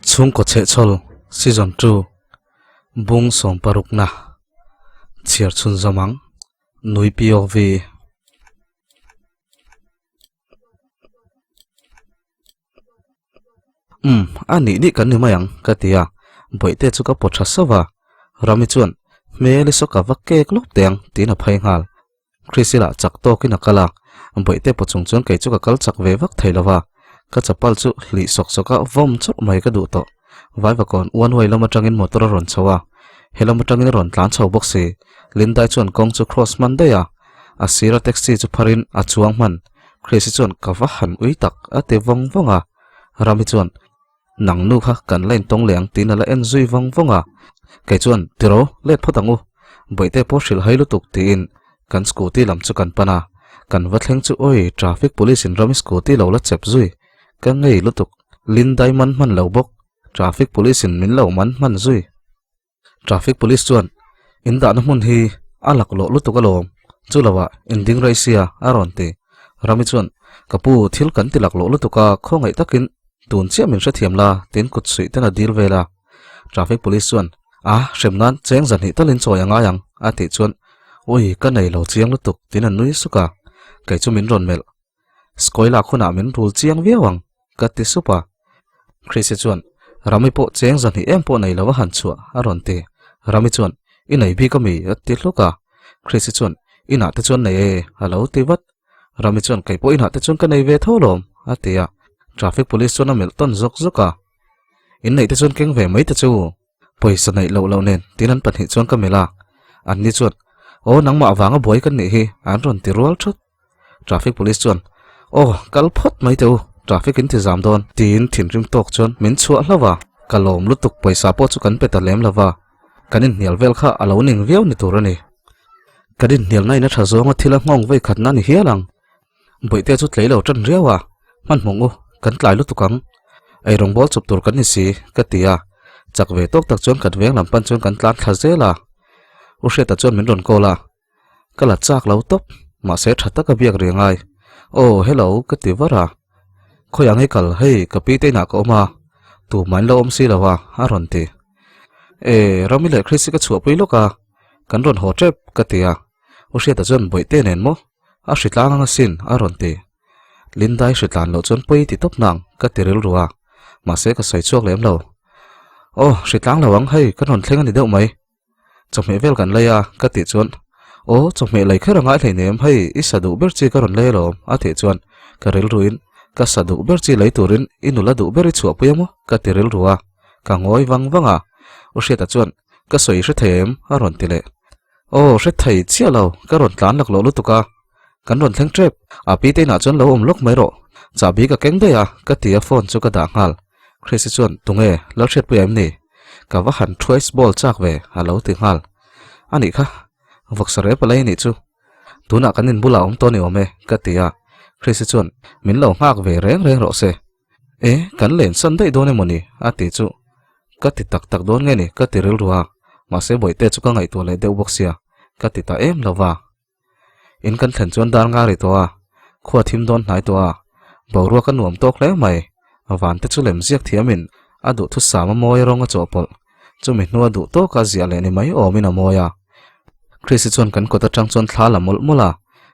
Chhungkaw chhehchhawl Season 2 Bung sawmparukna chhiar chhunzawm ang Nui POV. Umm, a nih nih kan ni mai ang, ka ti a. Bawihte chu ka pawt tha sauh a. Rami chuan, Hmel i sawk a va kek lawk teh ang, tiin a phei nghal. Chrissy lah chak tawkin a kal a. Bawihte pawh chung chuan kei chu ka kal chak ve vak thei lo va. Ka chapal chu hlih sawk sawk a vawm chawrh mai ka duh tawh. Vaivakawn one way lam atangin motor a rawn chho a. He lam atangin a rawn tlan chho bawk si. Lindai chuan kawng chu cross hman daih a. A sira taxi chu pharin a chuang hman. Chrissy chuan ka va han ui tak a ti vawng vawng a. Rami chuan nang nu kha kan la intawng leh ang tiin a la en zui vawng vawng a. Kei chuan tiraw let phawt ang u. Bawihte pawh hrilh hai lutuk tiin kan scooty lam chu kan pan a. Kan va thleng chu awi traffic police in Rami scooty lo la chep zui. Ka ngei lutuk. Lindai man hman lo bawk. Traffic police in min lo man hman zui. Traffic police chuan in dahna hmun hi a laklawh lutuk alawm, chu lovah in ding rei sia a rawn ti. Rami chuan, Ka pu, thil kan ti laklawh lutuk a, khawngaih takin tun chiah min hrethiam la, tiin kut suih ten a dil vel a. Traffic police chuan, A, hrem nan cheng zahnih talin chawi a ngai ang, a tih chuan, Ui, ka nei lo chiang lutuk, tiin a nui suk a. Kei chu min rawn melh. Skoila khunah min rul chiang viau ang, ka ti sup a. Chrissy chuan, Rami pawh cheng zahnih em pawh nei lo a han chhuah, a rawn ti. Rami chuan, I nei bik a mi? a ti hluk a. Chrissy chuan, Inah te chuan nei e, a lo ti vat. Rami chuan, Kei pawh inah te chuan ka nei ve tho lawm, a ti a. Traffic police chuan a melh tawn zawk zawk a. In neih te chuan keng ve mai te chu. Pawisa neih loh loh nen tin an pahnih chuan ka melh a, anni chuan, Aw nangmah vanga buai kan nih hi, an rawn ti rual thut. Traffic police chuan, Aw kal phawt mai teh u, traffic in ti zam dawn, tiin thinrim tawk chuan min chhuah hlauh a, ka lawm lutuk pawisa pawh chu kan pe ta lem lo va, kan inhnial vel kha a lo ning viau ni tur a ni. Kan inhnialna in a tha zawnga thil a nghawng vei khatna a ni hial ang. Bawihte chu tlei lo tan riau a, hmanhmawh u, kan tlai lutuk ang. Ei rawngbâwl chawp tur kan ni si, ka ti a. Chak ve tawk tak chuan kan veng lam pan chuan kan tlan thla zel a. U Hriata chuan min rawn call a, ka la chak lo tawp, mahse tha taka biak ri angai. Aw, hello, ka ti var a. Khawiah nge kal, hei, ka pi te inah ka awm a, tumah in lo awm si lo a, a rawn ti. E, Rami leh Chrissy ka chhuahpui lawk a, kan rawn haw tep, ka ti a. U Hriata chuan Bawihte nen maw? A hritlang ang asin, a rawn ti. Lindai hritlan loh chuan pawi ti tawp nang, ka ti rilru a. Mahse ka sawi chhuak lem lo. Aw, hritlang lo ang, hei ka rawn thleng a ni deuh mai. Chawhmeh vel kan lei a, ka tih chuan, Aw, chawhmeh lei kher a ngai hleinem, hei i sa duh ber chi ka rawn lei alawm, a tih chuan ka rilruin, Ka sa duh ber chi lei turin i nula duh ber i chhuahpui a maw? ka ti rilru a. Ka ngawi vang vang a. U Hriata chuan, Ka sawi hre thei em? a rawn ti leh. Aw, hre thei chiah lo, ka rawn tlan laklawh lutuk a, kan rawn thleng tep. A pi te inah chuan lo awm lawk mai rawh, chahbi ka keng daih a, ka ti a phone chu ka dah nghal. Chrissy chuan, Tunge, Lalhriatpuia em ni? Ka va han twice ball chak ve, a lo ti nghal. A nih kha, vawksa rep a lei anih chu. Tunah kan in bulah awm tawh ni awm e, ka ti a. Chrissy chuan, Min lo nghak ve reng reng rawh se. E, kan len san daih dawn emaw ni? a ti chu. Ka ti tak tak dawn nge ni? ka ti rilru a, mahse Bawihte chu ka ngaihtuah leh deuh bawk sia, ka ti ta em lo va. In kan thlen chuan dar nga ri tawh a, khua thim dawn hnai tawh a, boruak a nuam tawk hle mai, vante chu lem ziak thiamin a duhthusam a mawi rawng a chawhpawlh, chumi hnua duh tawka ziah leh ni mai awmin a mawi a. Chrissy chuan kan kawt atang chuan thla la mawlh mawlh a,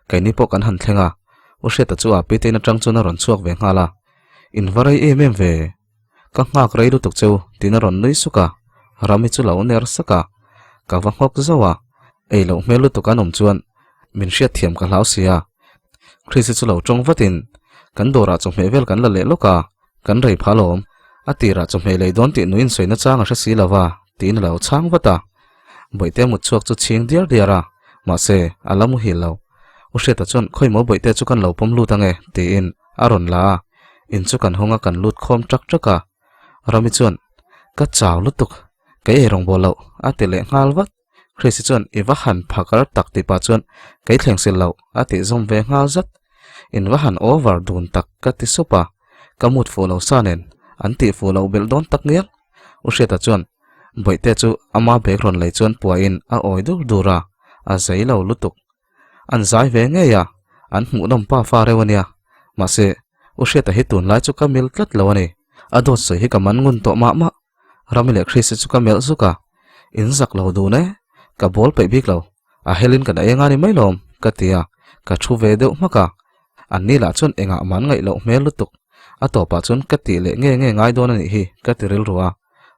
keini pawh kan han thleng a, U Hriata chu a pitein atang chuan a rawn chhuak ve nghal a, In va rei em em ve, ka nghak rei lutuk cheu tiin a rawn nui suk a, Rami chu lo ner sak a, ka va nghawk zauh a, ei loh hmel lutuk an awm chuan min hriat thiam ka hlau si a. Chrissy chu lo tawng vatin kan dawrah chawhmeh vel kan la leh lawk a, kan rei phah alawm, a tirah chawhmeh lei dawn tih nuin sawi nachang a hre si lo va tiin a lo chhang vat a. Bawihte mut chhuak chu chhing diar diar a, mahse a la muhil lo. U Hriata chuan khawi maw Bawihte chu kan lo pawm lut ange tiin a rawn la a, in chu kan hawng a kan lut khawm ṭak ṭak a. Rami chuan ka chau lutuk, kei ei rawn bawl loh a ti leh nghal vat. Chrissy chuan i va han phakar tak tih pah chuan kei thleng sil loh a tih zawm ve nghal zat. In va han over dun tak ka ti sup a, ka mut fuh lo sa nen An tih fuh loh belh dawn tak ngial. U Hriata chuan Bawihte chu ama bag rawn lei chuan puahin a awi dur dur a, a zei lo lutuk. An zai ve ngei a, an hmuhnawm pa fa reuh a nia. Mahse, U Hriata hi tunlai chu ka mil tlat lo a ni. A dawt sawi hi ka man ngun tawh mah mah. Rami leh Chris hi chu ka melh zuk a, In zak lo dun e, ka bawl peih bik lo, a helin kan eng a ni mai lawm, ka ti a, ka thu ve deuh hmak a. An ni lah chuan engah man ngaih loh hmel lutuk, a tawpah chuan ka tih leh nge nge ngai dawn a nih hi, ka ti rilru a.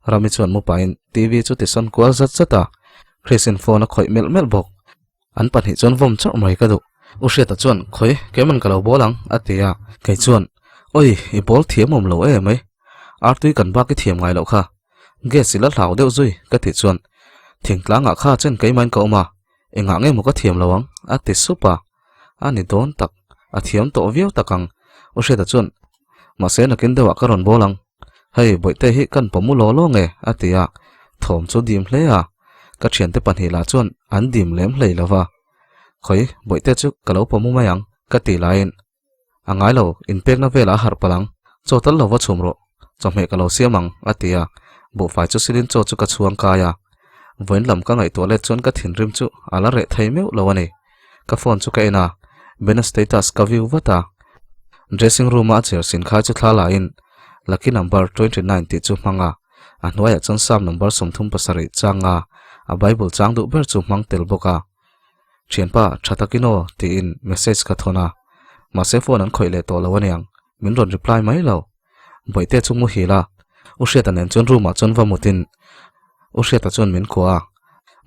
Rami chuan mu pahin TV chu tisawn kual zat zat a, Chris-in phone a khawih melh melh bawk. An pahnih chuan vawm chauh mai ka duh. U Hriata chuan, Khawi, keiman ka lo bawl ang, a ti a. Kei chuan, Awi, i bawl thiam awm lo e mai. Artui kan bak i thiam ngai loh kha. Gas i la hlau deuh zui, ka tih chuan, Thingtlangah kha chen keimain ka awm a, engah nge maw ka thiam lo ang, a ti sup a. A ni dawn tak, a thiam tawh viau tak ang. U Hriata chuan, Mahse nakin deuhah ka rawn bawl ang. Hei, Bawihte hi kan pawm u law law nge? a ti a, thawm chu dim hle a. Ka thiante pahnih lah chuan an dim lem hlei lo va. Khawi, Bawihte chu ka lo pawm u mai ang, ka ti laiin, A ngai lo, inpekna velah a harh palh ang. Chaw tal lo va chhum rawh, chawhmeh ka lo siam ang, a ti a. Buhfai chu silin chaw chu ka chhuang kai a. Vawiin lam ka ngaihtuah let chuan ka thinrim chu a la reh thei meuh lo a ni. Ka phone chu ka en a, Bena status ka view vat a. Dressing room a a chair sin khai chu thla la in lucky number 29 tih chu hmang a, a hnuaiah chuan Psalm number 37 chang a, a Bible chang duh ber chu hmang tel bawk a. Thianpa, tha takin aw tiin message ka thawn a, mahse phone an khawih leh tawh lo aniang, min rawn reply mai lo. Bawihte chu muhil a, U Hriata nen chuan room ah chuan va mutin U Hriata chuan min kuah a,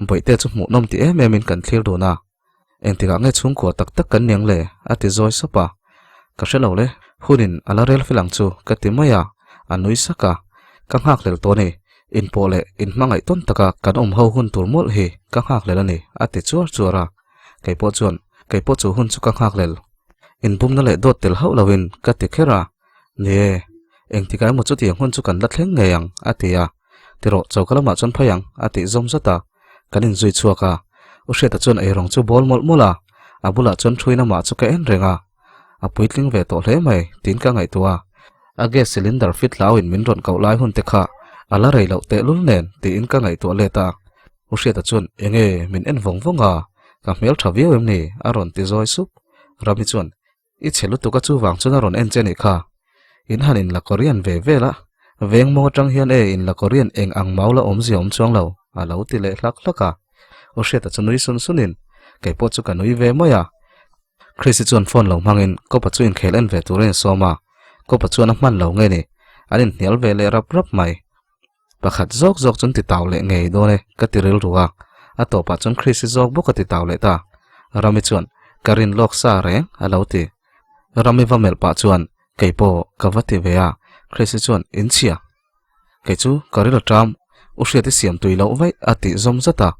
Bawihte chu hmuhnawm ti em em in kan thlir dun a, engtikah nge chhungkua tak tak kan niang le? a ti zawi sawp a, ka hre lo le, hunin a la rel fel ang chu ka ti mai a, a nui sak a, ka nghakhlel tawh a ni, inpawh leh inhmangaih tawn taka kan awm ho hun tur mawlh hi ka nghakhlel a ni a ti chuar chuar a, keipawh chuan keipawh chu hun chu ka nghakhlel, inbumna leh dawt tel hauh loin ka ti kher a. Ni e, engtikah emaw chutiang hun chu kan la thleng ngei ang, a ti a. Tirawh, choka lamah chuan phei ang, a tih zawm zat a. Kan inzui chhuak a. U Hriata chuan eirawng chu bawl mawlh mawlh a, a bulah chuan thuin amah chu ka en reng a. A puitling ve tawh hle mai, tiin ka ngaihtuah a. A gas cylinder fit hlauin min rawn koh lai hun te kha a la rei loh tehlul nen, tiin ka ngaihtuah let a. U Hriata chuan, Enge, min en vawng vawng a, ka hmel tha viau em ni? a rawn ti zawi sup. Rami chuan, I chhe lutuk a chuvang chuan a rawn en che nih kha. In han in la Korean ve vel a, veng mawng atang hian e in la Korean eng ang mau la awmzia awm chuang lo, a lo ti leh hlak hlak a. U Hriata chu nui sun sun in, kei pawh chu ka nui ve mai a. Chrissy chuan phone lo hmang in Kopa chu inkhel en ve tur a insawm a, Kopa chuan a hman lo nge ni, an inhnial ve leh rap rap mai. Pakhat zawk zawk chuan ti tau leh ngei dawn e ka ti rilru a, a tawpah chuan Chrissy zawk bawk a ti tau leh ta. Rami chuan, Ka rin lawk sa reng a lo ti. Rami va melh pah chuan, Kei pawh ka va ti ve a, Chrissy chuan, In chhia. Kei chu ka ril a ṭam, U Hriati siam tui loh vaih a tih zawm zat a.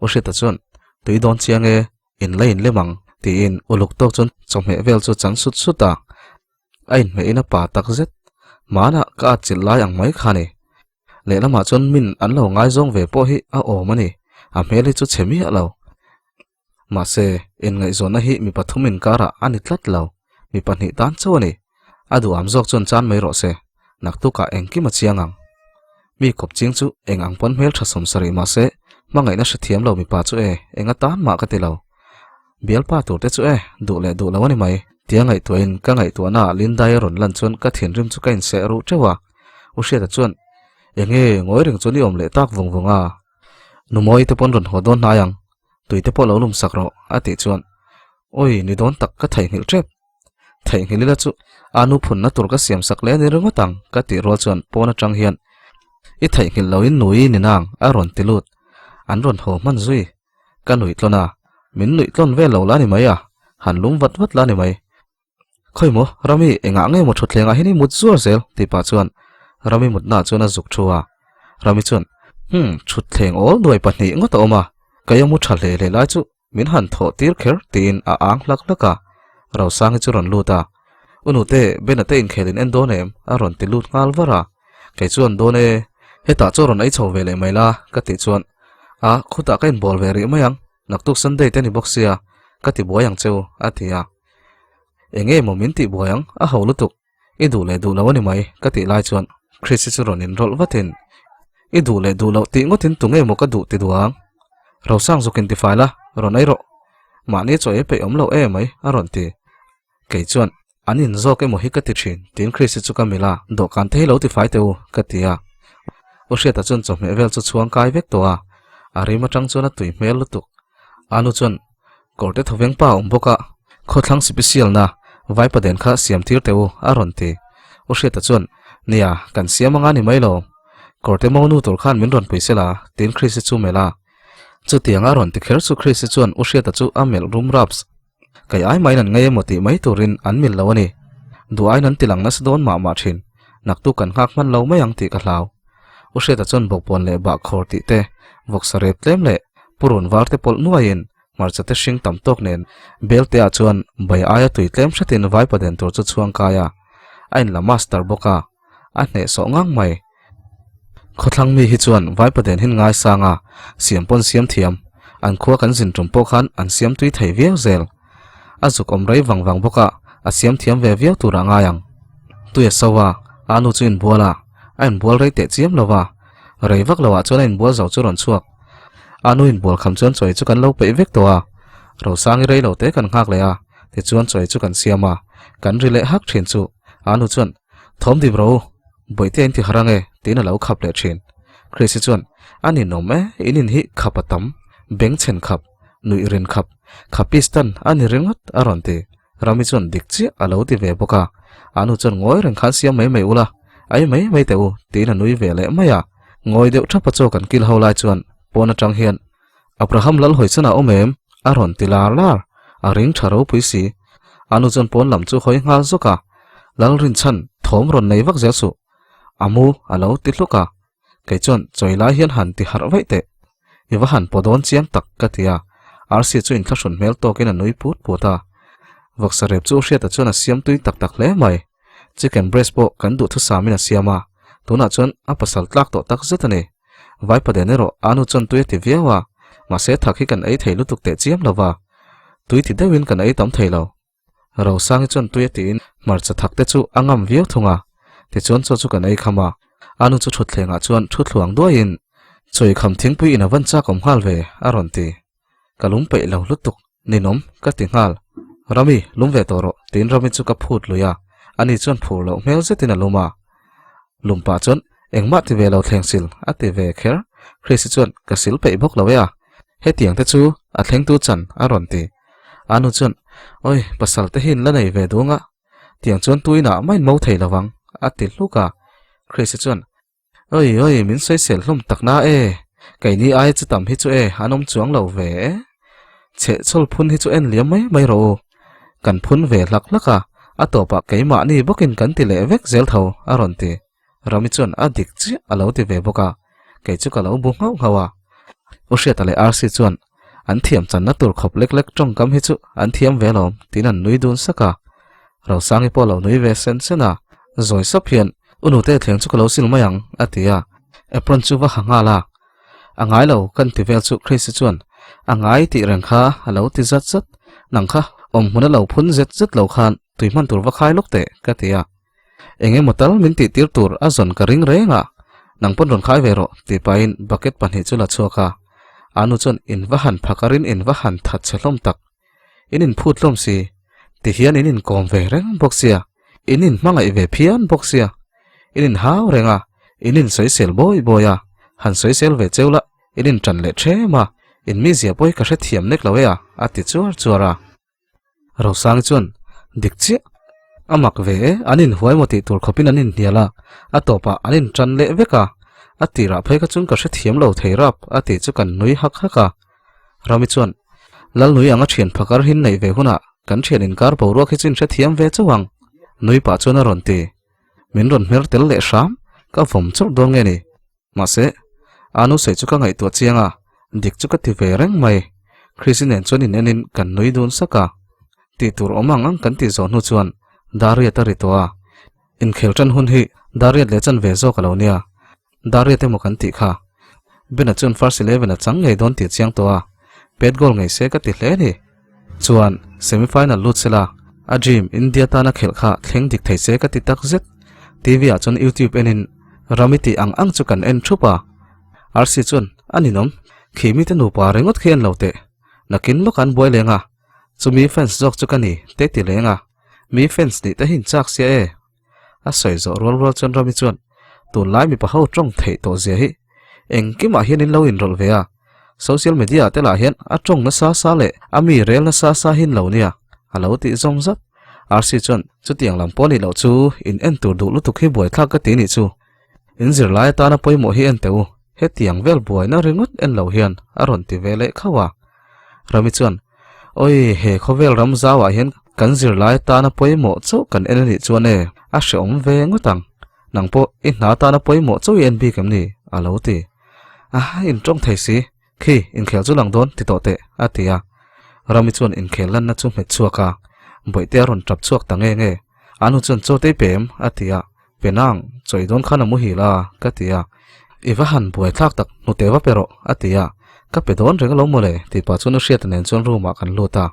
U Hriata chuan, Tui dawn chiang e, in la in lem ang tiin uluk tawk chuan chawhmeh vel chu chan sut sut a. A inhmeh in a pa tak zet. Hmanah ka atchilh lai ang mai kha a ni. Lehlamah chuan min an lo ngaizawng ve pawh hi a awm a ni. A hmel hi chu chhe miah lo. Mahse, inngaihzawnna hi mi pathum inkarah a ni tlat lo. Mi pahnih tan chauh a ni. A duham zawk chuan chan mai rawh se. Naktukah engkim a chiang ang. Mi kawp ching chu eng ang pawn hmel tha sawm sarih mahse, hmangaihna hrethiam lo mipa chu e, eng atan mah ka ti lo. Bialpa tur te chu e, duh leh duh lo a ni mai. Tia ngaihtuahin ka ngaihtuahnaah Lindai a rawn lan chuan ka thinrim chu ka inseh ruh teuh a. U Hriata chuan, Enge, ngawi reng chuan i awm leh tak vung vung a. Nu Mawi te pawn rawn haw dawn hnai ang, tui te pawh lo lum sak rawh, a tih chuan, Awi, ni dawn tak ka theihnghilh tep. Theihnghilh ila chu a nu phunna tur ka siam sak leh a ni ringawt ang, ka tih rual chuan pawn atang hian, I theihnghilh loin nui ni nang, a rawn ti lut. An rawn haw hman zui. Ka nuih tlawn a, min nuih tlawn vel lo la ni mai a, han lum vat vat la ni mai. Khawi maw, Rami, engah nge maw thutthlengah hian i mut zuar zel? tih pah chuan Rami mutnaah chuan a zuk thu a. Rami chuan, Hum, thutthleng awl duai pahnih ngawt a awm a, kei a mu tha hle hle lai chu min han thawh tir kher tiin a ang hlak hlak a. Rosangi chu rawn lut a, U nute, Bena te inkhel in en dawn em? a rawn ti lut nghal var a. Kei chuan dawn e, hetah chaw rawn ei chho ve leh mai la ka tih chuan a khutah ka inbawl ve rih mai ang, naktuk Sunday te ni bawk sia ka ti buai ang cheu a ti a. Eng nge maw min tih buai ang, a ho lutuk, i duh leh duh lo a ni mai ka tih lai chuan. Chrissy chu rawn inrawlh vatin, I duh leh duh loh tih ngawtin tunge maw ka duh ti duh ang? Rosang zawkin ti fai la, rawn ei rawh. Mahni chaw ei peih awm lo e mai, a rawn ti. Kei chuan, An in zawk emaw hi ka ti thin, tiin Chrissy chu ka milh a, Dawhkan te hi lo ti fai teh u, ka ti a. U Hriata chuan chawhmeh vel chu chhuang kai vek tawh a, a rim atang chuan a tui hmel lutuk. Anu chuan, Kawrte thawveng pa awm bawk a, khawthlang sipisialna vaipaden kha siam tir teh u, a rawn ti. U Hriata chuan, Nia, kan siam anga ni mai lo. Kawrte monu tur khan min rawn pui sela, tiin Chrissy chu melh a. Chutiang a rawn ti kher chu Chrissy chuan U Hriata chu a melh rum raps. Kei ai maiin an ngei emaw tih mai turin an mil lo a ni. Duh aiin an tilang nasa dawn mah mah thin. Naktuk kan nghak hman lo mai ang tih ka hlau. U Hriata chuan bawkbawn leh bahkhawr tih te, vawksa rep tlem leh purun var te pawlh nuaiin hmarcha te hring tam tawk nen Belte ah chuan bai aia tui tlem hretin vaipa den tur chu chhuang kai a, a inla master bawk a, a hnehsawh ngang mai. Khawthlang mi hi chuan vaipa den hin ngaisang a, siam pawn siam thiam, an khua kan zin tum pawh khan an siam tui thei viau zel. A zuk awm rei vang vang bawk a, a siam thiam ve viau tur a ngai ang. Tui a so a, a nu chu inbual a, a inbual rei teh chiam lo va, rei vak lo ah chuan a inbual zo chu rawn chhuak. A nu inbual kham chuan chawi chu kan lo peih vek tawh a, Rosangi rei lo te kan nghak leh a, tichuan chawi chu kan siam a, kan ri leh hak thin chu a nu chuan, Thawm dim rawh u, Bawihte in ti harh ange, tiin a lo khap leh thin. Chrissy chuan, A ninawm e, in in hi khap a tam, beng chhen khap, nuih rin khap, Khapistan a ni ringawt, a rawn ti. Rami chuan dik chiah a lo ti ve bawk a, a nu chuan ngawi reng khan siam mai mai ula, ei mai mai teh u, tiin a nui ve leh mai a. Ngawi deuh thapa chaw kan kil ho lai chuan pawn atang hian, Abraham lal hawi chhan a awm em? a rawn ti lar lar, a ring tha ropui si. A nu chuan pawn lam chu hawi nghal zawk a, Lal rinchhan thawm rawn nei vak zel suh, a mu a lo ti hluk a. Kei chuan chawi lai hian han ti harh vaih teh. I va han paw dawn chiang tak ka ti a, Arsi chu inthlahrun hmel tawkin a nui put put a. Vawksa rep chu Hriata chuan a siam tui tak tak hle mai. Chicken breast pawh kan duhthusamin a siam a, tunah chuan a pasal tlak tawh tak zet a ni. Vaipaden erawh a nu chuan tui a ti viau a, mahse thak hi kan ei thei lutuk teh chiam lo va, tui ti deuhin kan ei tam thei lo. Rosangi chuan tui a tiin hmarcha thak te chu a ngam viau thung a, tichuan chaw chu kan ei kham a, a nu chu thutthlengah chuan thu thluang duaiin, Chawi kham thingpui in a van chak awm nghal ve, a rawn ti. Ka lung peih lo lutuk, ninawm ka ti nghal. Rami, lum ve tawh rawh, tiin Rami chu ka phut lui a, ani chuan phur loh hmel zetin a lum a. Lum pah chuan, Engmah ti ve lo thleng sil, a ti ve kher. Chrissy chuan, Ka sil peih bawk lo e a, hetiang te chu a thlengtu chan, a rawn ti. A nu chuan, Awi, pasal te hi in la nei ve duang a, tiang chuan tuinah mah in mo thei lo vang, a ti hluk a. Chrissy chuan, Awi awi, min sawisel hlawm tak na e, keini aia chu tam hi chu e, an awm chuang lo ve e. Chhehchhawl phun hi chu en liam mai mai rawh u. Kan phun ve hlak hlak a, a tawpah keimahni bawkin kan ti leh vek zel tho, a rawn ti. Rami chuan a dik chiah a lo ti ve bawk a, kei chu ka lo bu nghauh nghauh a. U Hriata leh Arsi chuan an thiam channa tur khawp lek lek tawngkam hi chu an thiam ve alawm tiin an nui dun sak a. Rosangi pawh a lo nui ve sen sen a, zawi sap hian U nute thleng chu ka lo sil mai ang a ti a, apron chu va ha nghal a. A ngai lo kan ti vel chu Chrissy chuan a ngai tih reng kha a lo ti zat zat, nang kha awm hmun a lo phun zet zet lo khan tui hman tur va khai lawk teh ka ti a. Eng emaw tal min tih tir tur a zawn ka ring reng a, nang pawn rawn khai ve rawh tih pahin bucket pahnih chu la chhuak a, a nu chuan in va han phakarin in va han that chhe hlawm tak, in in phut hlawm si, ti hian in inkawm ve reng bawk sia, in in hmangaih ve phian bawk sia, in in hau reng a, in in sawisel bawi bawi a, han sawisel ve cheu la in in tan leh ṭhem a, in mizia pawh hi ka hrethiam nek lo e a, a ti chuar chuar a. Rosangi chuan, Dik chiah. A mak ve e, an inhuai maw tih tur khawpin an inhnial a, a tawpah an intan leh vek a, a tirah phei kha chuan ka hrethiam lo thei rap, a tih chu kan nui hak hak a. Rami chuan, Lalnui anga thian phakar hin neih ve hunah kan thian inkar boruak hi chu inhrethiam ve chauh ang, nui pah chuan a rawn ti. Min rawn hmer tel leh hram, ka vawm chawrh dawn nge ni? Mahse, a nu sawi chu ka ngaihtuah chiang a, dik chu ka ti ve reng mai. Chrissy nen chuan in enin kan nui dun sak a. Tih tur awm ang ang kan tih zawh hnu chuan Dariat a ri tawh a. Inkhel tan hun hi Dariat leh chan ve zawk a lo nia. Dariat emaw kan tih kha. Bena chuan first eleven a chang ngei dawn tih chiang tawh a. Pet goal ngei se ka ti hle a ni. Chuan semi final lut sela a dream India tana khelh kha thleng dik thei se ka ti tak zet. TV ah chuan YouTube enin. Rami tih ang ang chu kan en thup a. Rsi chuan, A ninawm, khi mite nupa ringawt khi en lo teh. Nakin lawk an buai leng a, chumi fans zawk chu ka ni, te ti leng a. Mi fans nih te hi in chak sia e. A sawi zawh rual rual chuan Rami chuan, Tunlai mipa ho tawng theih tawh zia hi engkimah hian in lo inrawlh ve a, social media ah te lah hian a tawng nasa sa leh a mi rel nasa sa hi in lo nia, a lo tih zawm zat. Rsi chuan, Chutiang lam pawh nih loh chu in en tur duh lutuk hi buaithlak ka ti nih chu. In zirlai atana pawimawh hi en teh u, hetiang vel buaina ringawt en lo hian a rawn ti ve leh khauh a. Rami chuan, Awi, he khawvel ram zauah hian kan zirlai atana pawimawh chauh kan en a nih chuan e, a hrehawm ve ngawt ang. Nang pawh i hna atana pawimawh chauh i en bik em ni? a lo ti. A, in tawng thei si, khi inkhel chu lang dawn ti tawh teh, a ti a. Rami chuan inkhel lanna chu hmet chhuak a, Bawihte a rawn tap chhuak ta nge nge. A nu chuan chaw tei pe em? a ti a. Penang, chawi dawn khan a muhil a, ka ti a. I va han buai thlak tak, hnute va pe rawh, a ti a. Ka pe dawn reng alo mawle, tih pah chuan U Hriata nen chuan room ah kan lut a.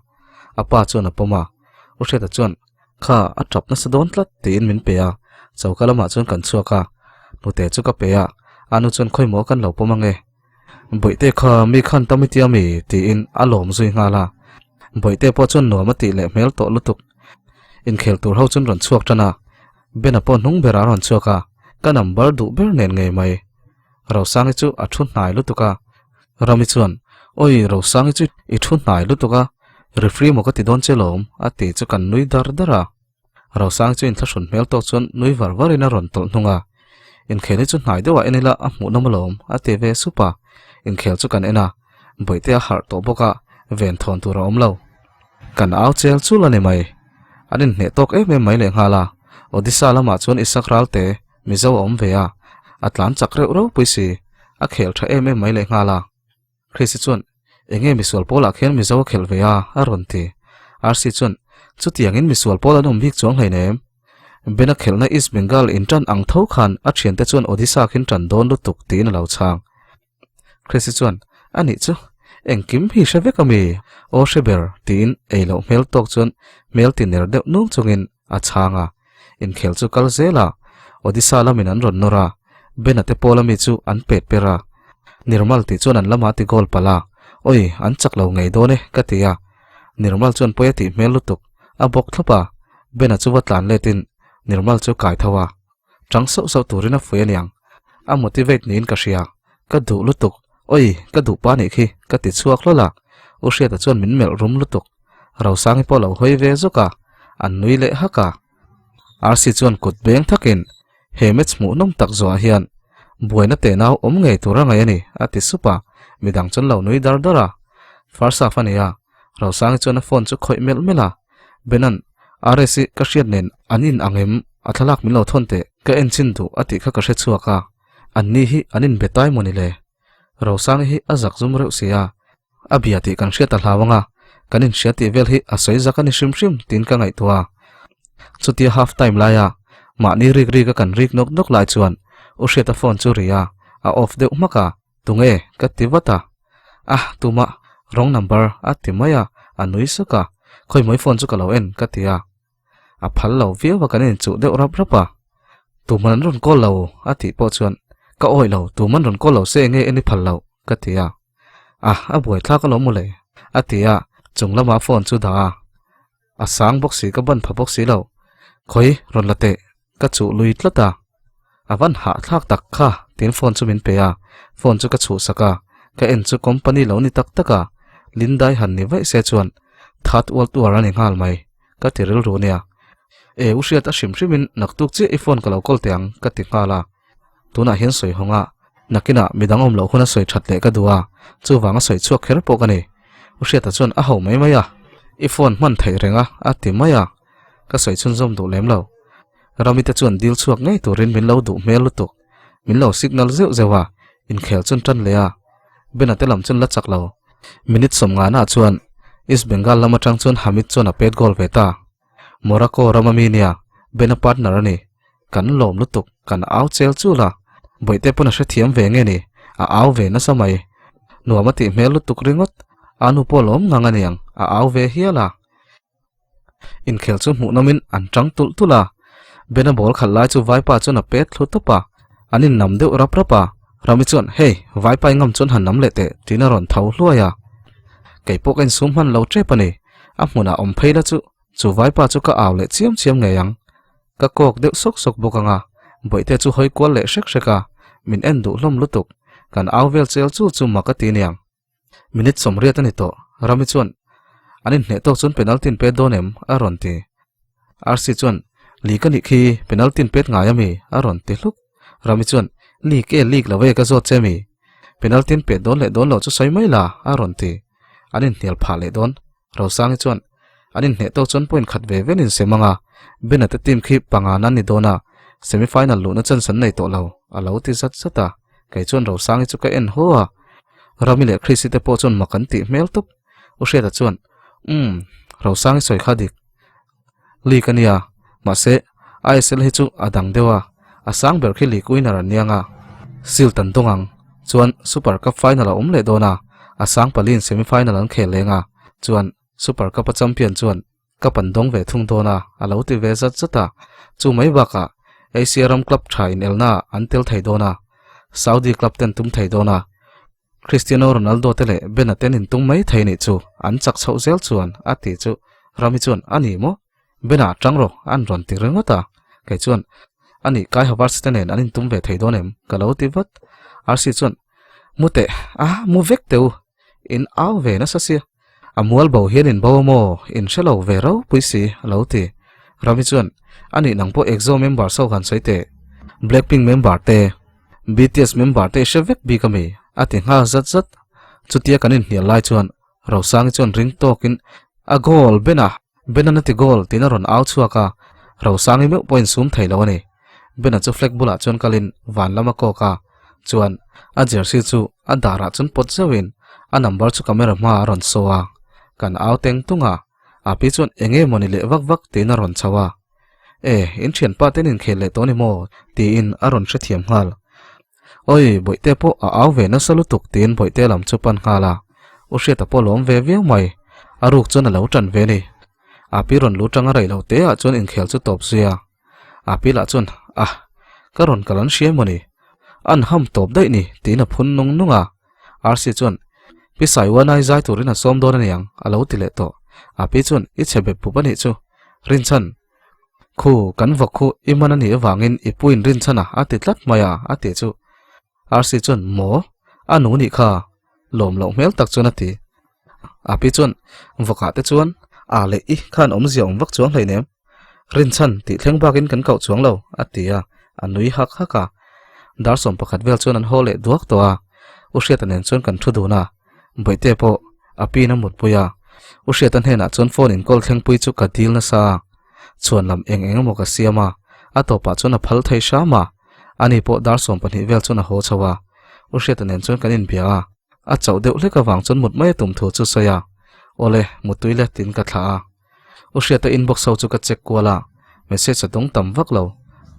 A pa chuan a pawm a. U Hriata chuan, Kha, a tap nasa dawn tlat, tiin min pe a. Choka lamah chuan kan chhuak a. Hnute chu ka pe a. A nu chuan khawimaw kan lo pawm ange. Bawihte kha mi khan tam i tia mi? tiin a lawm zui nghal a. Bawihte pawh chuan nuam a tih leh hmel tawh lutuk. Inkhel tur ho chuan rawn chhuak tan a. Bena pawh hnung berah a rawn chhuak a, ka number duh ber nen ngei mai. Rosangi chu a thu hnai lutuk a. Rami chuan, Awi Rosangi chu i thu hnai lutuk a, referee maw ka ti dawn che lawm, a ti chu kan nui dar dar a. Rosangi chu inthlahrun hmel tawk chuan nui var varin a rawn tawlh hnung a. Inkhel hi chu hnai deuhah en ila a hmuhnawm alawm, a ti ve sup a. Inkhel chu kan en a, Bawihte a harh tawh bawk a, ven thawn tur a awm lo. Kan au chel chul a ni mai. An inhneh tawk em em mai leh nghal a. Odisha lamah chuan Isak Ralte, Mizo a awm ve a, a tlan chak reuh ropui si, a khel tha em em mai leh nghal a. Chrissy chuan, Enge misual pawlah khian Mizo a khelh ve a? a rawn ti. Rc chuan, Chutiangin misual pawl an awm bik chuang hleinem. Bena khelhna East Bengal in tan ang tho khan a thiante chuan Odisha khin tan dawn lutuk tiin a lo chhang. Chrissy chuan, A nih chu, engkim hi hre vek a mi? Aw hre ber, tiin ei loh hmel tawk chuan hmel ti ner deuh nung chungin a chhang a. Inkhel chu kal zel a, Odisha lamin an rawn nawr a, Bena te pawl ami chu an pet per a. Nirmal tih chuan an lamah a ti goal palh a, Awi, an chak lo ngei dawn e, ka ti a. Nirmal chuan pawi a tih hmel lutuk, a bawk thlawp a, Bena chu va tlan letin Nirmal chu kai tho a. Chang sauh sauh turin a fuih aniang. A motivate niin ka hria. Ka duh lutuk. Oi, ka duh pa nih khi, ka ti chhuak hlawl a. U Hriata chuan min melh rum lutuk. Rosangi pawh lo hawi ve zawk a, an nui leh hak a. Rc chuan kut beng thakin, He match hmuhnawm tak zawhah hian buaina tenau awm ngei tur a ngaih a ni, a ti sup a. Midang chuan lo nui dar dar a. First half a ni a, Rosangi chuan a phone chu khawih melh melh a. Benan, RS i ka hriat nen an in ang em? A thlalak min lo thawn teh, ka en chin duh a tih kha ka hre chhuak a. An ni hi an inbe tai maw ni le? Rosangi hi a zak zum reuh si a, a bia tih kan hriat a hlau ang a, kan inhria tih vel hi a sawi zak a ni hrim hrim tiin ka ngaihtuah a. Chutia half time laia mahni rik rik a kan rik nawk nawk lai chuan U Hriata phone chu ri a, a off deuh hmak a. Tunge? ka ti vat a. Ah, tumah, wrong number a ti mai a, a nui suk a. Khawimawi phone chu ka lo en ka ti a. A phal lo viau a kan inchuh deuh rap rap a. Tuman an rawn call lo a tih pawh chuan ka awih lo, tuman rawn call lo se enge en i phal loh ka ti a. Ah, a buaithlak alawm mawle a ti a, chung lamah phone chu dah a. A sang bawk si ka ban pha bawk si lo. Khawi rawn la teh ka chuh lui tlat a. A van hahthlak tak kha tiin phone chu min pe a, phone chu ka chhuhsak a, ka en chu company lo ni tak tak a, Lindai han ni vaih se chuan that ual tuar a ni nghal mai ka ti rilru nia. E u hriat a hrim hrimin naktuk chiah i phone ka lo kawl teh ang ka ti nghal a. Tunah hian sawi hawng a, nakinah midang awm loh hun a sawi that leh ka duh a, chuvang a sawi chhuak kher pawh ka ni. U Hriata chuan a ho mai mai a, I phone hman theih reng a, a ti mai a. Ka sawi chhunzawm duh lem lo. Rami te chuan dil chhuak ngei turin min lo duh hmel lutuk. Min lo signal zeuh zeuh a, inkhel chun tan leh a. Bena te lam chun la chak lo. Minute sawmngana chuan East Bengal lam atang chuan Hamid chuan a pet goal ve ta. Morocco rama mi nia, Bena partner a ni. Kan lawm lutuk, kan au chel chul a. Bawihte pawn a hrethiam ve nge ni, a au ve nasa mai. Nuam a tih hmel lutuk ringawt, a nu pawh lawm ngang a niang, a au ve hial a. Inkhel chu hmuhnawmin an tang tulh tulh a. Bena ball khalh lai chu vaipa chuan a pet thlu tawp a. An innam deuh rap rap a, Rami chuan, Hey, vaipai ngam chuan han nam leh teh, tiin a rawn tho hluai a. Kei pawh ka insum hman lo tep a ni. A hmunah awm phei la chu, chu vaipa chu ka au leh chiam chiam ngei ang. Ka kawk deuh sawk sawk bawk ang a, Bawihte chu hawi kual leh hrek hrek a, min en duh hlawm lutuk. Kan au vel chel chu chu mak a ti aniang. Minute 80 a ni tawh, Rami chuan, An inhneh tawk chuan penalty in pet dawn em? a rawn ti. Rc chuan, League a nih khi, penalty in pet ngai a mi? a rawn ti hluk. Rami chuan, League e, league lo e ka zawt che mi? Penalty in pet dawn leh dawn loh chu sawi mai la, a rawn ti. An inhnial phah leh dawn. Rosangi chuan, An inhneh tawk chuan point khat ve vel in sem ang a, Bena te team khi panga nan ni dawn a, semi final luhna chance an nei tawh lo, a lo ti zat zat a. Kei chuan Rosangi chu ka en haw a, Rami leh Chrissy te pawh chuan mak an tih hmel tawp. U Hriata chuan, Umm, Rosangi sawi kha dik. League a nia, mahse ISL hi chu a dang deuh a, a sang ber khi league winner an niang a, Shield an dawng ang, chuan Super Cup final a awm leh dawn a, a sang paliin semi final an khel leng a, chuan Super Cup a champion chuan cup an dawng ve thung dawn a, a lo ti ve zat zat a, chu mai bakah Asia ram club tha inelna an tel thei dawn a, Saudi club ten tum thei dawn a, Cristiano Ronaldo te leh Bena ten intung mai thei nih chu an chak chhoh zel chuan a tih chu Rami chuan a ni maw? Bena tang rawh an rawn ti ringawt a, kei chuan a nih Kai Havertz te nen an intum ve thei dawn em? ka lo ti vat. RC chuan Mu teh a mu vek teh u, in au ve nasa sia, a mual bo hian in bo a maw? In hre lo ve ropui si a lo ti. Rami chuan a nih nang pawh EXO member so han sawi teh, Blackpink member te, BTS member te i hre vek bik ami? a ti nghal zat zat. Chutia kan inhnial lai chuan Rosangi chuan ring tawkin a goal Bena! Benan a ti goal tiin a rawn au chhuak a, Rosangi meuh pawh insum thei lo a ni. Bena chu flag bulah chuan kalin van lam a kawk a, chuan a jersey chu a darah chuan pawt zeuhin a number chu camera hmaah a rawn saw a, kan au teng tung a, a pi chuan eng nge mawni leh vak vak tiin a rawn chho a. E, in thianpa te an inkhel leh tawh a ni maw? tiin a rawn hrethiam nghal. Awi, Bawihte pawh a au ve nasa lutuk tiin Bawihte lam chu pan nghal a, U Hriata pawh lawm ve viau mai. A ruk chuan a lo tan ve ni. A pi rawn lu tang a rei lo te ah chuan inkhel chu tawp zui a. A pi lah chuan, Ah, ka rawn kal an hria emaw ni? An ham tawp daih ni tiin a phun nung nung a. Rc chuan, Pi Saiwanai zai turin a sawm dawn a niang, a lo ti leh tawh. A pi chuan, I chhe bep pup a nih chu. Rinchhan, Khu, kan vawk khu i man a nih avangin i puin rinchhan a, a ti tlat mai a, a ti chu. Rc chuan, Maw? A nu nih kha? Lawm loh hmel tak chuan a ti. A pi chuan, Vawkah te chuan a leh i khan awmzia awm vak chuang hleinem. Rinchhan tih thleng bakin kan koh chuang lo, a ti a, a nui hak hak a. Dar 11 vel chuan an haw leh duak tawh a, U Hriata nen chuan kan thu dun a, Bawihte pawh a piin a mutpui a, U Hriata hnenah chuan phone inkawl thlengpui chu ka dil nasa a, chhuan lam eng eng emaw ka siam a, a tawpah chuan a phal thei hram a, ani pawh dar 12 vel chuan a haw chho a, U Hriata nen chuan kan inbia a, a chauh deuh hlek avang chuan mut mai a tum thu chu sawi a, Awle, muttui le tiin ka thlah a. U Hriata inbox ho chu ka check kual a, message a dawng tam vak lo.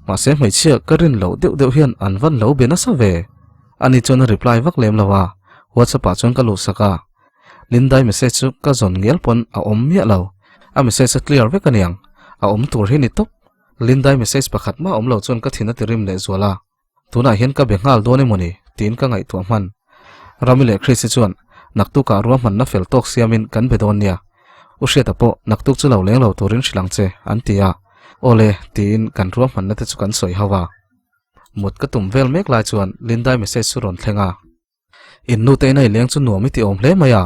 Mahse hmeichhia ka rin loh deuh deuh hian an van lo be nasa ve. Ani chuan a reply vak lem lo a, WhatsApp ah chuan ka luhsak a. Lindai message chu ka zawn ngial pawn a awm miah lo. A message a clear vek aniang, a awm tur hi ni tawp. Lindai message pakhat mah awm lo chuan ka thin a ti rim leh zual a. Tunah hian ka be nghal dawn emaw ni? tiin ka ngaihtuah hman. Rami leh Chris hi chuan naktukah ruahmanna fel tawk siamin kan be dawn nia. U Hriata pawh naktuk chu lo leng lo turin hrilh ang che, an ti a. Awle, tiin kan ruahmanna te chu kan sawi ho a. Mut ka tum vel mek lai chuan Lindai message chu rawn thleng a. In nu te ina i leng chu nuam i ti awm hle mai a,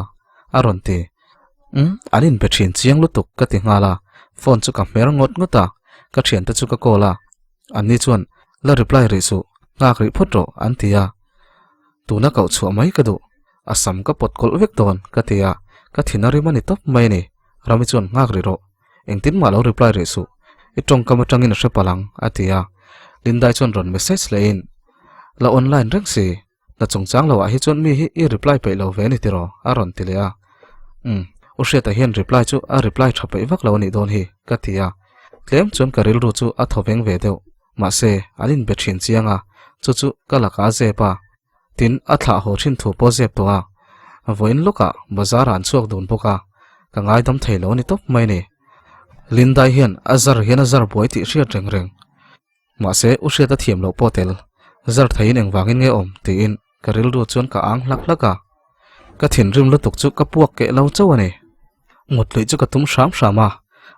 a rawn ti. Umm, an inbe thin chiang lutuk ka ti nghal a, phone chu ka hmer ngawt ngawt a, ka thiante chu ka call a. Anni chuan, La reply rih suh, nghak rih phawt rawh, an ti a. Tuna koh chhuah mai ka duh, a sam ka pawt kawlh vek dawn, ka ti a, ka thin a rim a ni tawp mai a ni. Rami chuan, Nghak rih rawh, engtin mah lo reply rih suh, i tawngkam atangin a hre palh ang, a ti a. Lindai chuan rawn message lehin, La online reng si, Na chungchang loah hi chuan mi hi i reply peih lo ve a ni tiraw? a rawn ti leh a. Umm, U Hriata hian reply chu a reply tha peih vak lo a nih dawn hi, ka ti a. Tlem chuan ka rilru chu a thaw veng ve deuh. Mahse, an inbe thin chiang a, chu chu ka lakah a zep a. Tin, a thlah haw thin thu pawh zep tawh a. Vawiin lawkah bazar-ah an chhuak dun bawk a, ka ngaidam thei lo a ni tawp mai a ni. Lindai hian a zar hian a zar buai tih hriat reng reng. Mahse, U Hriata thiam loh pawh tel. Zar theiin engvangin nge awm tiin ka rilru chuan ka ang hlak hlak a. Ka thinrim lutuk chu ka puak keh lo chauh a ni. Mut luih chu ka tum hram hram a,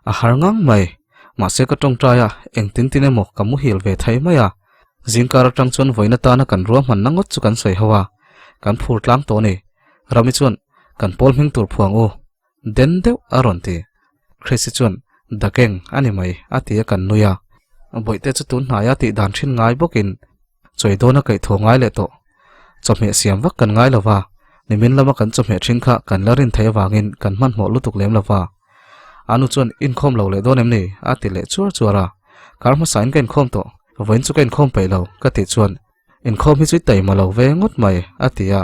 a har ngang mai. Mahse ka tawngtai a, engtin tin emaw ka muhil ve thei mai a. Zingkar atang chuan vawiin atana kan ruahmanna ngawt chu kan sawi ho a, kan phur tlang tawh a ni. Rami chuan, Kan pawl hming tur phuang u, den deuh a rawn ti. Chrissy chuan, The gang a ni mai, a ti a kan nui a. Bawihte chu tun hnaia tih dan thin ngai bawkin chawi dawn a kaih thaw ngai leh tawh. Chawhmeh siam vak kan ngai lo va, nimin lama kan chawhmeh thin kha kan la rin theih avangin kan hmanhmawh lutuk lem lo va. A nu chuan inkhawm lo leh dawn em ni? a ti leh chuar chuar a. Kar hmasain ka inkhawm tawh, vawiin chu ka inkhawm peih lo, ka tih chuan inkhawm hi chu i taima lo ve ngawt mai, a ti a.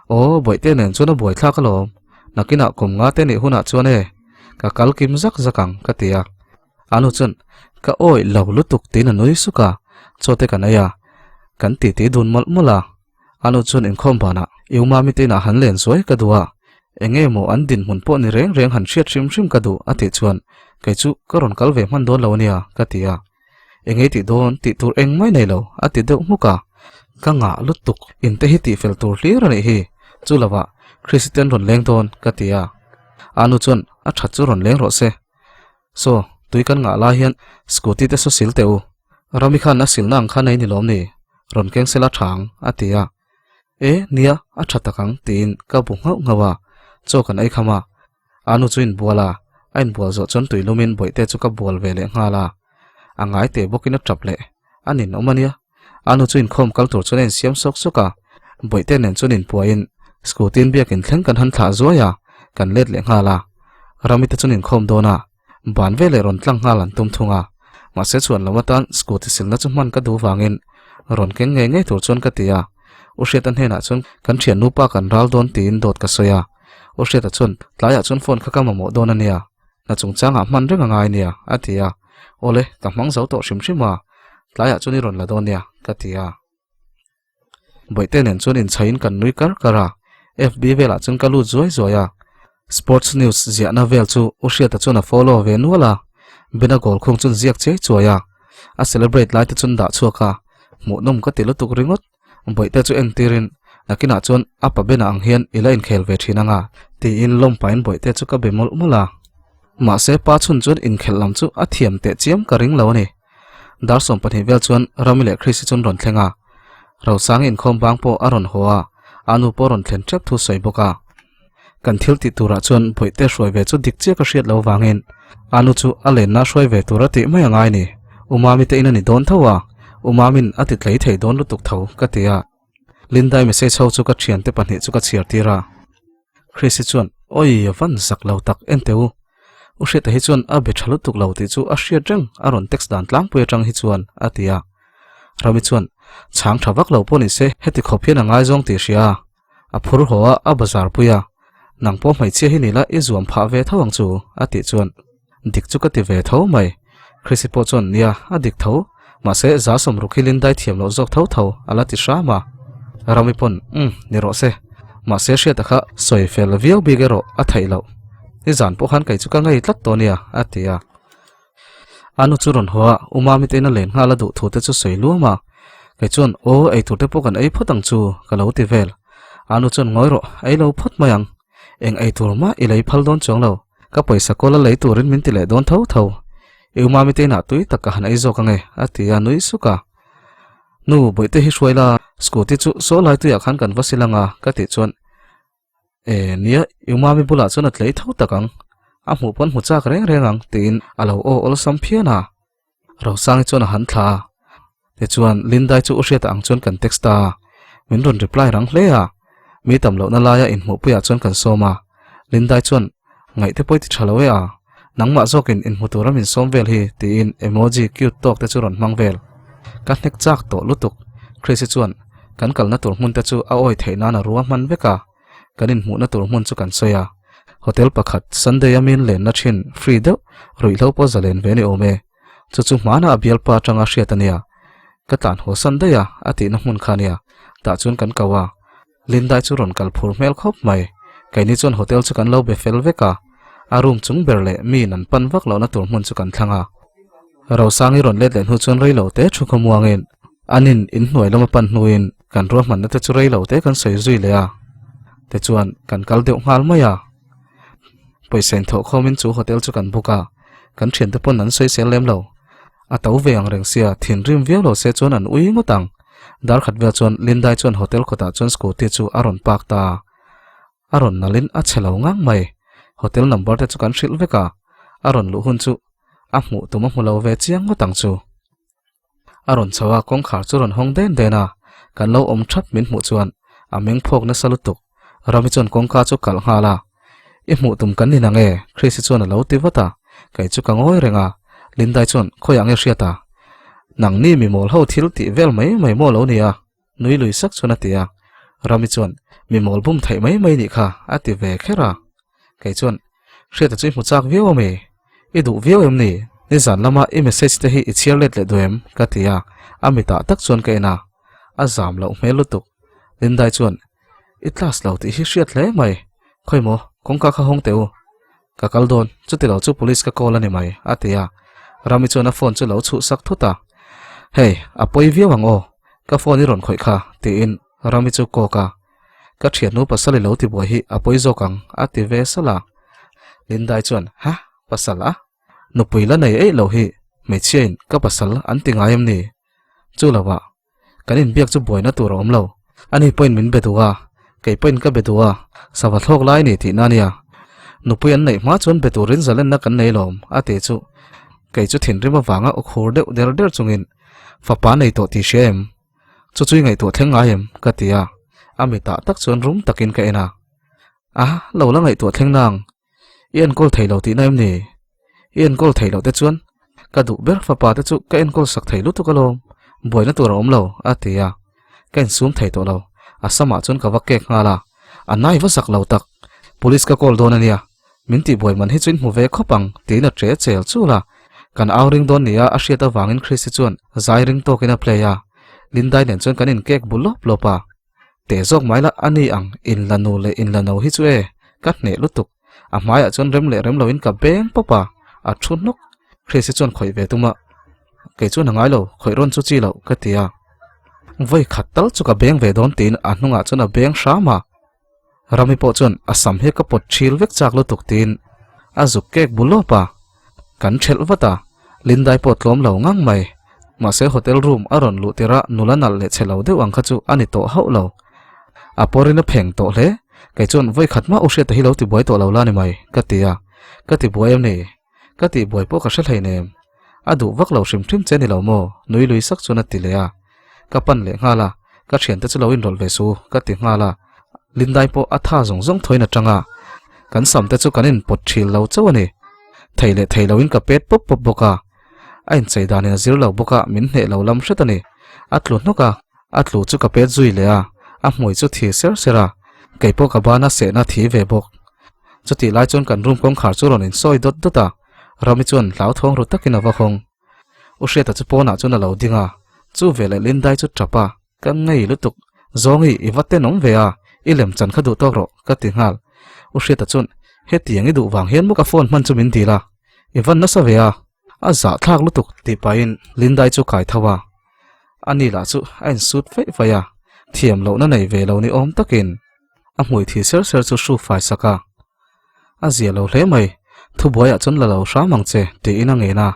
Aw, bawihte nen chuan a buaithlak alawm, nakinah kum nga te nih hunah chuan e, ka kal kim zak zak ang, ka ti a. A nu chuan, Ka awih lo lutuk tiin a nui suk a, chaw te kan ei a, kan titi dun mawlh mawlh a. A nu chuan inkhawm banah I umami te inah han len zuai ka duh a, eng nge maw an dinhmun pawh ni reng reng han hriat hrim hrim ka duh a tih chuan, Kei chu ka rawn kal ve hman dawn lo a nia ka ti a. Eng ei tih dawn tih tur eng mai nei lo a ti deuh hmuk a. Ka ngah lutuk inte hi tihfel tur hlir a nih hi, chu lovah Christian rawn leng dawn ka ti a. A nu chuan a that chu rawn leng rawh se. Saw, tui kan ngah lai hian scooty te saw sil teh u. Rami khan a silna ang kha nei ni lawm ni? Rawn keng sela tha ang, a ti a. E, nia, a tha tak ang, tiin ka bu nghauh nghauh a. Chaw kan ei kham a. A nu chu inbual a, a inbual zawh chuan tui lumin bawihte chu ka bual ve leh nghal a. A ngai teh bawkin a tap leh. A ninawm a nia. A nu chu inkhawm kal tur chuan a insiam sawk sawk a. Bawihte nen chuan inpuaiin scooty-in biakin thleng kan han thlah zuai a, kan let leh nghal a. Rami te chuan inkhawm dawn a, ban veleh rawn tlang nghal an tum thung a. Mahse chhuan lo atan scooty silna chu hman ka duh vangin rawn keng ngei ngei tur chuan ka ti a. U Hriata hnenah chuan kan thian nupa kan ral dawn tiin dawt ka sawi a. U Hriata chuan tlaiah chuan phone kha ka mamawh dawn a nia. Hna chungchangah hman reng a ngai nia, a ti a. Awle, ka hmang zo tawh hrim hrim a, tlaiah chuan i rawn la dawn nia, ka ti a. Bawihte nen chuan inchhaiin kan nui kar kar a, FB velah chuan ka lut zuai zuai a. Sports news ziahna vel chu U Hriata chuan a follow ve nual a, Bena goal khung chuan ziak chiai chuai a, a celebrate lai te chuan dah chhuak a, hmuhnawm ka ti lutuk ringawt. Bawihte chu entirin, Nakinah chuan a pa Bena ang hian i la inkhel ve thin anga, tiin lawmpain Bawihte chu ka be mawlh mawlh a. Mahse pa chhun chuan inkhelh lam chu a thiam teh chiam ka ring lo a ni. Dar 12 vel chuan Rami leh Chrissy chuan rawn thleng a. Rosangi inkhawm bang pawh a rawn haw a, a nu pawh rawn thlen tep thu sawi bawk a. Kan thil tih turah chuan Bawihte hruai ve chu dik chiah ka hriat lo vangin a nu chu a lenna hruai ve tur a tih mai a ngai ni. U Mami te in a ni dawn tho a, U Mami'n a ti tlei thei dawn lutuk tho ka ti a. Lindai message ho chu ka thiante pahnih chu ka chhiar tir a. Chrissy chuan, Awi, a van zak lo tak, en teh u. U Hriata hi chuan a be tha lutuk lo tih chu a hriat reng a rawn text dan tlangpui atang hi chuan a ti a. Rami chuan, Chhang tha vak lo pawh ni se, heti khawp hian a ngaizawng tih hria a. A phur haw a, a bazar pui a. Nang pawh hmeichhia hi ni la i zuam phah ve tho ang chu, a tih chuan dik chu ka ti ve tho mai. Chrissy pawh chuan nia, a dik tho. Mahse, za sawmruk hi Lindai thiam loh zawk tho tho, a la ti hram a. Rami pawn, Umm, ni rawh se. Mahse, Hriata kha sawi fel viau bik erawh a theih loh. Nizan pawh khan kei chu ka ngei tlat tawh nia, a ti a. A nu chu rawn haw a, U Mami te ina len nghal a duh thu te chu sawi luam a. Kei chuan, Aw, ei tur te pawh kan ei phawt ang chu, ka lo ti vel. A nu chuan, Ngawi rawh, ei lo phawt mai ang. Eng ei tur mah i lei phal dawn chuang lo. Ka pawisa kawl a lei turin min ti leh dawn tho tho. I U Mami te inah tui tak ka han ei zawk ange, a ti a, nui suk a. Nu, Bawihte hi hruai la, scooty chu saw lai tuiah khan kan va sil ang a, ka tih chuan, E, nia, i umami bulah chuan a tlei tho tak ang. A hmuh pawn hmu chak reng reng ang, tiin a lo aw awlsam phian a. Rosangi chuan a han thla a. Tichuan, Lindai chu u Hriata ang chuan kan text ta a. Min rawn reply rang hle a. Mi tam lohna laia inhmuhpuiah chuan kan sawm a. Lindai chuan, Ngaihte pawh i ti tha lo e a. Nangmah zawkin inhmu tura min sawm vel hi, tiin emoji cute tawk te chu rawn hmang vel. Ka hnek chak tawh lutuk. Chrissy chuan kan kalna tur hmun te chu a awi theih nan a rua hman vek a, kan inhmuhna tur hmun chu kan sawi a. Hotel pakhat Sunday a min lenna thin free deuh ruihhlo pawh zalen ve ni awm e. Chu chu hmana a bialpa atanga hriat a nia. Ka tlan haw san daih a, a tihna hmun kha nia. Tah chuan kan ko a. Lindai chu rawn kal phur hmel khawp mai. Keini chuan hotel chu kan lo be fel vek a, a room chung ber leh miin an pan vak lohna tur hmun chu kan thlang a. Rosangi rawn let leh hnu chuan rei lo te thu khawmuangin. Anin inhnuai lama pan hnuin kan ruahmanna te chu rei lo te kan sawi zui leh a, tichuan kan kal deuh nghal mai a. Pawisa inthawh khawmin chu hotel chu kan book a, kan thiante pawn an sawi sel lem lo. A to ve ang reng sia, thinrim viau lo se chuan an ui ngawt ang. Dar khat vel chuan Lindai chuan hotel kawtah chuan scooty chu a rawn park ta a. A rawn nalhin a chhe lo ngang mai. Hotel number te chu kan hrilh vek a, a rawn luh hun chu a hmuh tum a hmu lo ve chiang ngawt ang chu. A rawn chho a, kawngkhar chu rawn hawng den den a, kan lo awm thap min hmuh chuan a meng phawk nasa lutuk. Rami chuan kawngka chu kalh nghal a, I hmuh tum kan ni nang e, Chrissy chuan a lo ti vat a, kei chu ka ngawi reng a, Lindai chuan khawiah nge hriat a? Nangni mi mawl ho thil tih vel mai mai maw lo nia? Nui lui sak chuan a ti a, Rami chuan mi mawl bum theih mai mai nih kha a ti ve kher a, kei chuan Hriata chu i hmu chak viau ami? I duh viau em ni? Nizan lama i message te hi i chhiar let leh duh em? ka ti a, a mitah tak chuan ka en a, a zam loh hmel lutuk. Lindai chuan I class lo tih hi hriat hle mai, khawi maw kawngka kha hawng teh u, ka kal dawn, chuti lo chu police ka call a ni mai, a ti a, Rami chuan a phone chu lo chhuh sak thut a, Hei, a pawi viau ang aw, ka phone i rawn khawih kha, tiin Rami chu kawk a, Ka thiannu pasal i lo ti buai hi a pawi zawk ang, a ti ve salh a. Lindai chuan, Ha, pasal a? Nupui la nei eih lo hi hmeichhiain ka pasal an ti ngai em ni? Chu lovah, Kan inbiak chu buaina tur a awm lo. Ani pawhin min be duh a, kei pawhin ka be duh a, sava thlawk lai a ni tihna a nia. Nupui an neih hma chuan be turin zalenna kan nei lawm, a ti chu. Kei chu thinrim avanga aw khur deuh der der chungin, Fapa nei tawh tih hria em? Chu chu i ngaihtuah thleng ngai em? ka ti a, a mitah tak chuan rum takin ka en a. A, lo la ngaihtuah thleng nang, I enkawl thei lo tihna em ni? I enkawl thei loh te chuan ka duh ber fapa te chu ka enkawl sak thei lutuk alawm, buaina tur a awm lo, a ti a. Ka insum thei tawh lo, a samah chuan ka va kek nghal a, a nai va zak lo tak. Police ka call dawn a nia, min tihbuai man hi chu in hmu ve khawp ang, tiin a ṭe chel chul a. Kan au ring dawn nia a hriat avangin Christy chuan zai ring tawkin a play a, Lindai nen chuan kan inkek bu lawp lawp a. Teh zawk mai la a ni ang in la nu leh in la no hi chu e, ka hneh lutuk. A hmaiah chuan rem leh rem loin ka beng pawp a, a thu hnawk. Chris hi chuan khawih ve tum a, kei chuan a ngai lo, khawih rawn chu chi loh ka ti a. Vawi khat tal chu ka beng ve dawn tiin a hnungah chuan a beng hram a. Rami pawh chuan a sam hi ka pawt thil vek chak lutuk tiin a zuk kek bu lawp a, kan thelh vat a, Lindai pawh tlawm lo ngang mai. Mahse hotel room a rawn luh tirh a nula nalh leh chhe lo deuh ang kha chu a ni tawh hauh lo. A pawrin a pheng tawh hle, kei chuan vawi khat mah u hriata hi lo tibuai tawh lo la ni mai ka ti a, ka tibuai em ni? Ka tihbuai pawh ka hre hleinem. A duh vak lo hrim hrim che ni lo maw? Nui lui sak chuan a ti leh a. Ka pan leh nghal a, ka thiante chu lo inrawlh ve su ka ti nghal a. Lindai pawh a tha zawng zawng thawiin a tang a. Kan sam te chu kan inpawt thil lo chauh a ni. Thei leh thei loin ka pet pawp pawp bawk a. A inchei danin a zir lo bawk a, min hneh lo lam hret a ni. A tlu hnawk a, a tlu chu ka pet zui leh a, a hmui chu thi ser ser a. Kei pawh ka bana sehna thi ve bawk. Chutih lai chuan kan room kawngkhar chu rawn insawi dawt dawt a, Rami chuan hlauthawng ru takin a va hawng. U Hriata chu pawnah chuan a lo ding a, chu veleh Lindai chu tap a, Ka ngei lutuk, Zawngi i va tenawm ve a, i lem chan kha duh tawk rawh, ka ti nghal. U Hriata chuan, Hetiang i duh vang hian maw ka phone hman chu min dil a, i van nasa ve a, a zahthlak lutuk, tih pahin Lindai chu kai tho a. Ani lah chu a insut feih feih a, thiam lohna nei ve lo ni awm takin a hmui thi ser ser chu hru fai sak a. A zia lo hle mai, thubuaiah chuan la lo hram ang che, tiin a ngen a.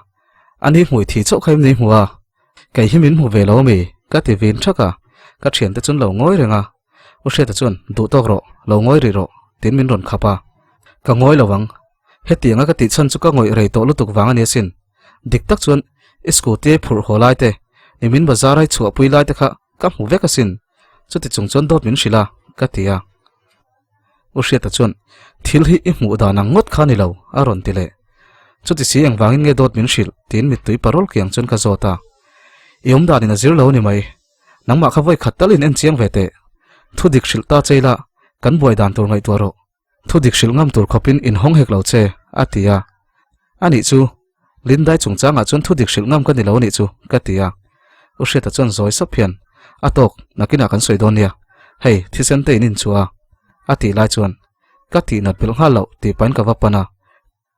Ani hmui thi chauh kha em ni hmu a? Kei hi min hmu ve lo ami? Ka ti vin thak a, ka thiante chuan lo ngawi reng a. U Hriata chuan, Duh tawk rawh, lo ngawi rih rawh, tiin min rawn khap a. Ka ngawi lo ang, hetianga ka tih chhan chu ka ngawih rei tawh lutuk vang a ni asin. Dik tak chuan i scooty a phurh haw lai te, nimin bazar a i chhuahpui lai te kha ka hmu vek asin, chuti chung chuan dawt min hrilh a, ka ti a. U Hriata chuan, Thil hi i hmuh dan ang ngawt kha ni lo, a rawn ti leh. Chuti si engvangin nge dawt min hrilh? tiin mittui parawl kiang chuan ka zawt a. I awm danin a zir lo a ni mai. Nangmah kha vawi khat talin en chiang ve teh. Thu dik hrilh ta che ila, kan buai dan tur ngaihtuah rawh. Thu dik hrilh ngam tur khawpin inhawng hek lo che, a ti a. A nih chu, Lindai chungchangah chuan thu dik hrilh ngam ka ni lo a nih chu, ka ti a. U Hriata chuan zawi sap hian, A tawk, nakinah kan sawi dawn nia. Hei, thisen te in inchhuah a, a tih lai chuan, Ka tihnat belh nghal loh, tih pahin ka va pan a.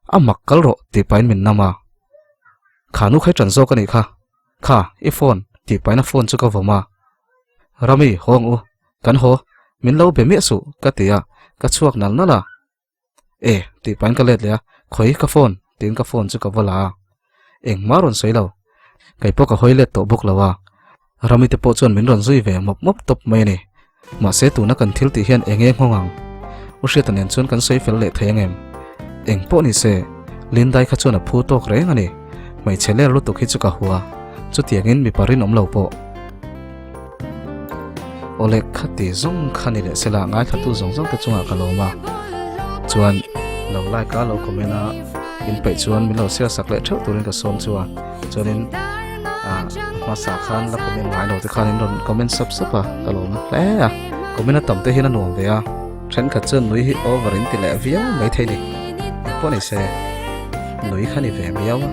A mak kal rawh, tih pahin min nam a. Kha nu khai ṭan zawk a nih kha. Kha, i phone. Tih pahin a phone chu ka vawm a. Rami, haw ang u. Kan haw. Min lo be miah suh, ka ti a, ka chhuak nal nal a. E, tih pahin ka let leh a, khawi ka phone, tiin ka phone chu ka va la a. Engmah rawn sawi lo. Kei pawh ka hawi let tawh bawk lo a. Rami te pawh chuan min rawn zui ve mawp mawp tawp mai a ni. Mahse tuna kan thil tih hian eng nge nghawng ang? U Hriata nen chuan kan sawi fel leh thei ang em? Eng pawh ni se, Lindai kha chuan a phu tawk reng a ni. Hmeichhe ler lutuk hi chu ka hua. Chutiangin mipa rinawm lo pawh. Awle kha ti zawng kha ni leh sela ngaithlatu zawng zawng te chungah ka lawm a. Chuan lo like a lo comment a in peih chuan min lo share sak leh theuh turin ka sawm chu a. Chuanin ah hmasa khan la comment ngai lo te khan in rawn comment sap sap a ka lawm hle a. Comment a tam te hian a nuam ve a. Thenkhat chuan nui hi over in ti leh viau mai thei ni. Engpawh ni se nui kha ni ve miau a.